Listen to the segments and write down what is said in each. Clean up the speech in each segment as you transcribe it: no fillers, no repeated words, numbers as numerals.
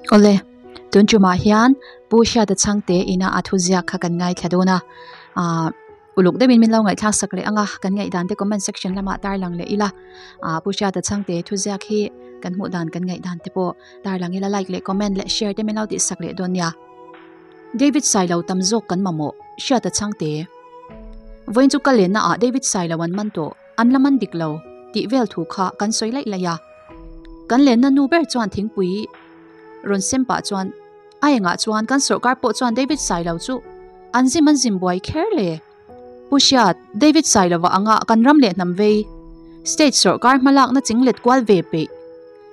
Awle, tun tumah hian Pu Hriata Chhangte ina a thuziak kha kan ngaithla dawn a, ah uluk deuhin min lo ngaihthlak sak leh ang a, kan ngaihdan te comment section lamah tarlang leh ila, ah Pu Hriata Chhangte thuziak hi kan hmuh dan kan ngaihdan te pawh tarlang ila like leh comment leh share te min lo tih sak leh dawn nia. David Sailo tam zawk kan mamawh, Hriata Chhangte. Vawiin chu ka lenna ah David Sailo an man tawh. An la man dik lo tih vel thu kha kan sawi laih laih a. Kan lenna nu ber chuan thingpui rawn sem pah chuan a engah chuan kan sawrkar pawh chuan David Sailo chu an zim an zim buai kher le. Pu Hriat, David Sailova anga kan ram leh hnam vei state sawrkar hmalakna chinglet kual ve peih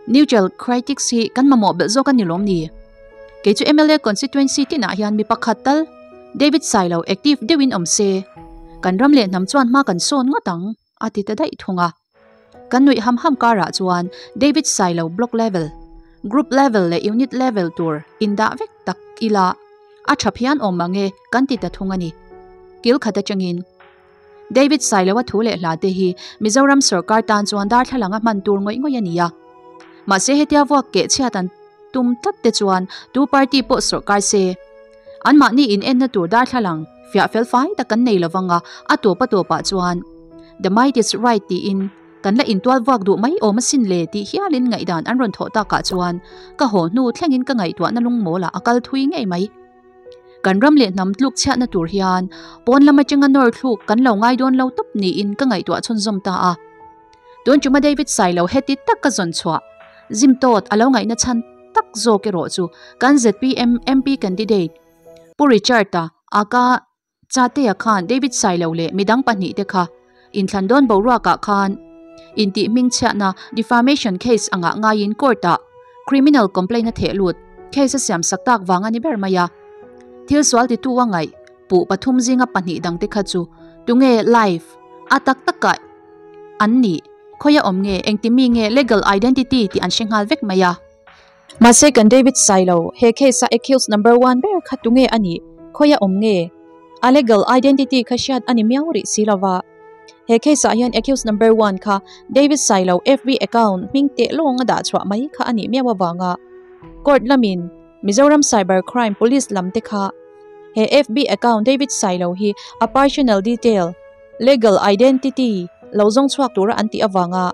neutral critics hi kan mamawh belh zawk a ni lawm ni? Kei chu mla constituency tinah hian mi pakhat tal David Sailo active deuhin awm se, kan ram leh hnam chuan hma kan sawn ngawt ang, a ti ta daih thung a. Kan nuih ham ham karah chuan David Sailo block level, group level leh unit level tur indah vek tak ila a tha phian awm mange kan ti ta thung a ni. Kil khat atangin David Sailo-a thu leh hla te hi Mizoram sawrkar tan chuan darthlalang a hman tur ngawih ngawih a ni a. Mahse hetia vuak keh chhiat an tum tlat te chuan tu party pawh sawrkar se. Anmahni in enna tur darthlalang fiah fel fai tak kan nei lovang a, a tawp a tawpah chuan The might is right tiin kan la intual vuak duh mai awm asin le tih hialin ngaihdan an rawn thawh takah chuan ka haw hnu thlengin ka ngaihtuahna lungmawlah a kal thui ngei mai. Kan ram leh hnam tluk chhiatna tur hian pawn lam atanga nawr thluk kan lo ngai dawn lo tawp niin ka ngaihtuah chhunzawm ta a. Tun chuma David Sailo heti tak ka zawn chhuah zim tawt a lo ngaihna chhan tak zawk erawh chu kan zpm MP candidate Pu Richard-a aka Chatea khan David Sailo leh midang pahnihte kha inthlan dawn boruakah khan intih hmingchhiatna defamation case angah ngaiin court-ah criminal complaint a theh lut case a siam sak tak vang a ni ber mai a. Thil sual titu a ngaih puh pathum zinga pahnih dangte kha chu tunge live a tak takah an nih khawia awm nge engtimi nge legal identity tih an hre nghal vek mai a. Mahse kan David Sailo, he case a accused number one ber kha tunge a nih? Khawi a awm nge? A legal identity kha hriat a ni miau rih si lova. He case ah hian accused number one kha David Sailo FB account hming teh lawng a dah chhuah mai kha a nih miau avanga court lamin Mizoram Cyber Crime Police lam te kha he FB account David Sailo hi a personal detail, legal identity lo zawng chhuak tura an tih avanga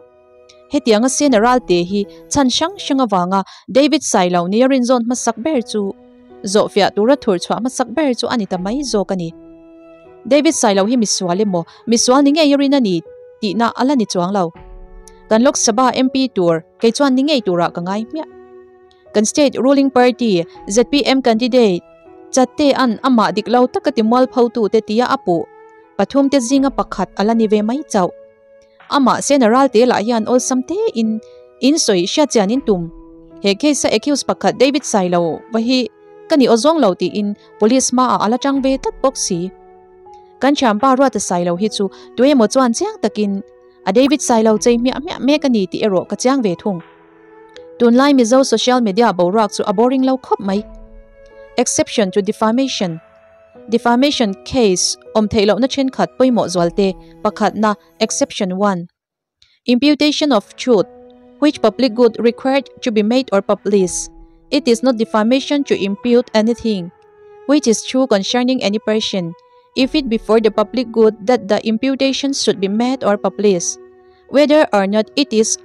Hetianga Sena Ralte hi chhan hrang hrang avanga David Sailo nia rinzawn hmasak ber chu zawhfiah tura thur chhuah hmasak ber chu a ni ta mai zawk a ni. David Sailo hi misual emaw, misual ni ngei a rin a ni tihna a la ni chuang lo. Kan Lok Sabha MP tur kei chuan ni ngei turah ka ngai hmiah. Kan state ruling party zpm candidate Chatea'n amah dik lo taka timualphotute tia a puh pathumte zinga pakhat a la ni ve mai chauh. Amah Sena Ralte lah hian awlsam te in in sawi hriat chian in tum. He case a accused pakhat David Sailo va hi ka ni awzawng lo tiin police hmaah a la tang ve tlat bawk si. Kan thianpa Ruata Sailo hi chu tuemaw chuan chiang takin a David Sailo chei hmiah hmiah mek a ni tih erawh ka chiang ve thung. Tunlai Mizo social media boruak chu a boring lo khawp mai. Exception to defamation. Defamation case awm theih lohna thenkhat pawimawh zualte pakhatna Exception one. Imputation of truth which public good required to be made or published. It is not defamation to impute anything which is true concerning any person if it be for the public good that the imputation should be made or published. Whether or not it is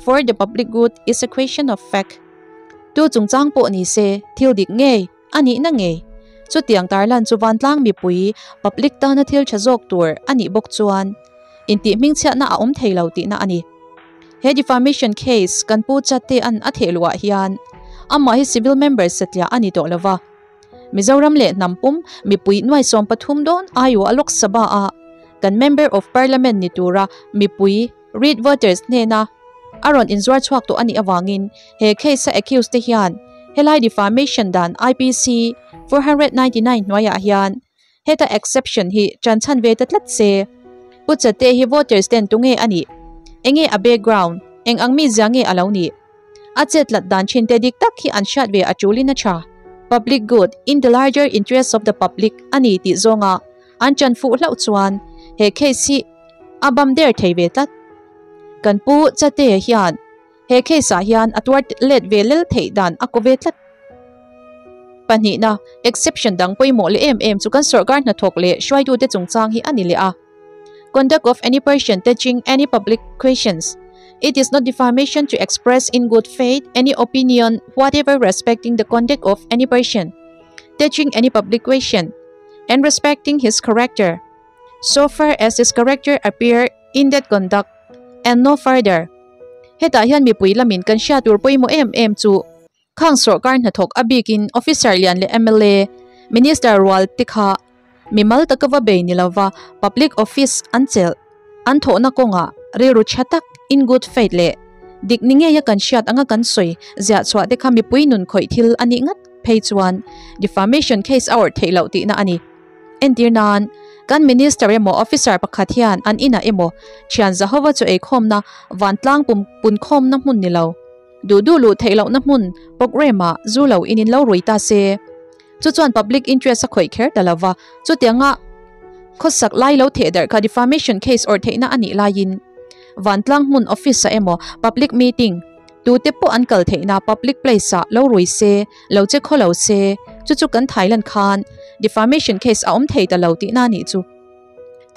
for the public good is a question of fact. Tu chungchang pawh ni se, thil dik ngei A nihna ngei. Chutiang tarlan chu vantlang mipui, public tana thil tha zawk tur a nih bawk chuan intih hmingchhiatna a awm thei lo tihna a ni. He defamation case kan pu Chatea'n a theh luhah hian amah hi civil member satliah a ni tawh lo va. Mizoram leh hnam pum mipui nuai 13 dawn aiawh a Lok Sabha a kan Member of Parliament ni tura mipui Read voters hnena a rawn inzuar chhuak tawh a nih avangin he case a accused te hian helai defamation dan IPC 499 hnuaiah hian heta exception hi tan chhan ve ta tlat se. Pu Chate hi voters ten tunge a nih? Enge a background? Eng ang mizia nge a lo nih? A chet lat dan thin te dik tak hi an hriat ve a tulin a tha. Public good in the larger interest of the public a ni tih zawnga An chan fuh hlauh chuan he case hi a bam der thei ve tlat. Kan pu Chate hian he case ah hian a tuar let ve lel theih dan a ko ve tlat. Pahnihna, exception dang pawimawh leh em em chu kan sawrkar hnathawk leh hruaitute chungchang hi a ni leh a. Conduct of any person touching any public questions. It is not defamation to express in good faith any opinion whatever respecting the conduct of any person touching any public question and respecting his character so far as his character appear in that conduct and no further. Hetah hian mipui lamin kan hriat tur pawimawh em em chu Khang sawrkar hnathawk a bikin officer lian leh mla, minister rual te kha mimal taka va bei ni lova public office an chelh an thawhna kawngah rilru tha tak, in good faith, leh dik ni ngeia kan hriat anga kan sawi ziah chhuah te kha mipui nun khawih thil a nih ngat phei chuan defamation case a awrh theih loh tihna a ni. Entir nan, kan minister emaw officer pakhat hian an inah emaw thian Zahova chu eikhawmna vantlang pum punkhawmna hmun ni lo, Duh duh luh theih lohna hmun programme ah zu lo in in lo rui ta se. Chu chuan public interest a khawih kher ta lo va, chutianga khawsak lai lo theh darh kha defamation case awrh theihna a nih laiin vantlang hmun office ah emaw public meeting tute pawh an kal theihna public place ah lo rui se, lo che khaw lo se, chu chu kan Thailand khan defamation case a awm thei ta lo tihna a nih chu.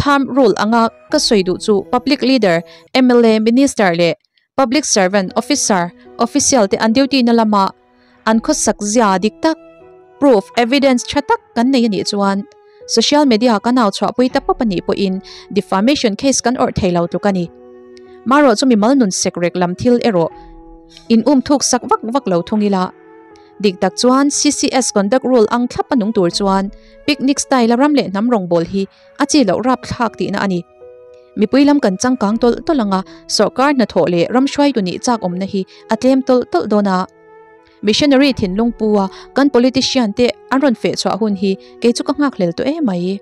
Thumb rule anga ka sawi duh chu public leader, mla, minister leh Public servant, officer, official te an duty na lama an khawsak zia dik tak, proof, evidence tha tak kan nei a nih chuan social media kan au chhuahpui ta pawp a nih pawhin defamation case kan awrh thei lo tluk a ni. Marawh chu mimal nun sekrek lam thil erawh in um thuk sak vak vak lo thung ila. Dik tak chuan CCS conduct rule ang thlap a nung tur chuan picnic style a ram leh hnam rawngbawl hi A chi loh rapthlak tihna a ni. Mipui lam kan changkang tawlh tawlh ang a, sawrkar hnathawh leh ram hruaitu nih chak awmna hi a tlem tawlh tawlh dawn a. Missionary thinlung pu a kan politician te an rawn feh chhuah hun hi kei chu ka nghakhlel tawh em mai.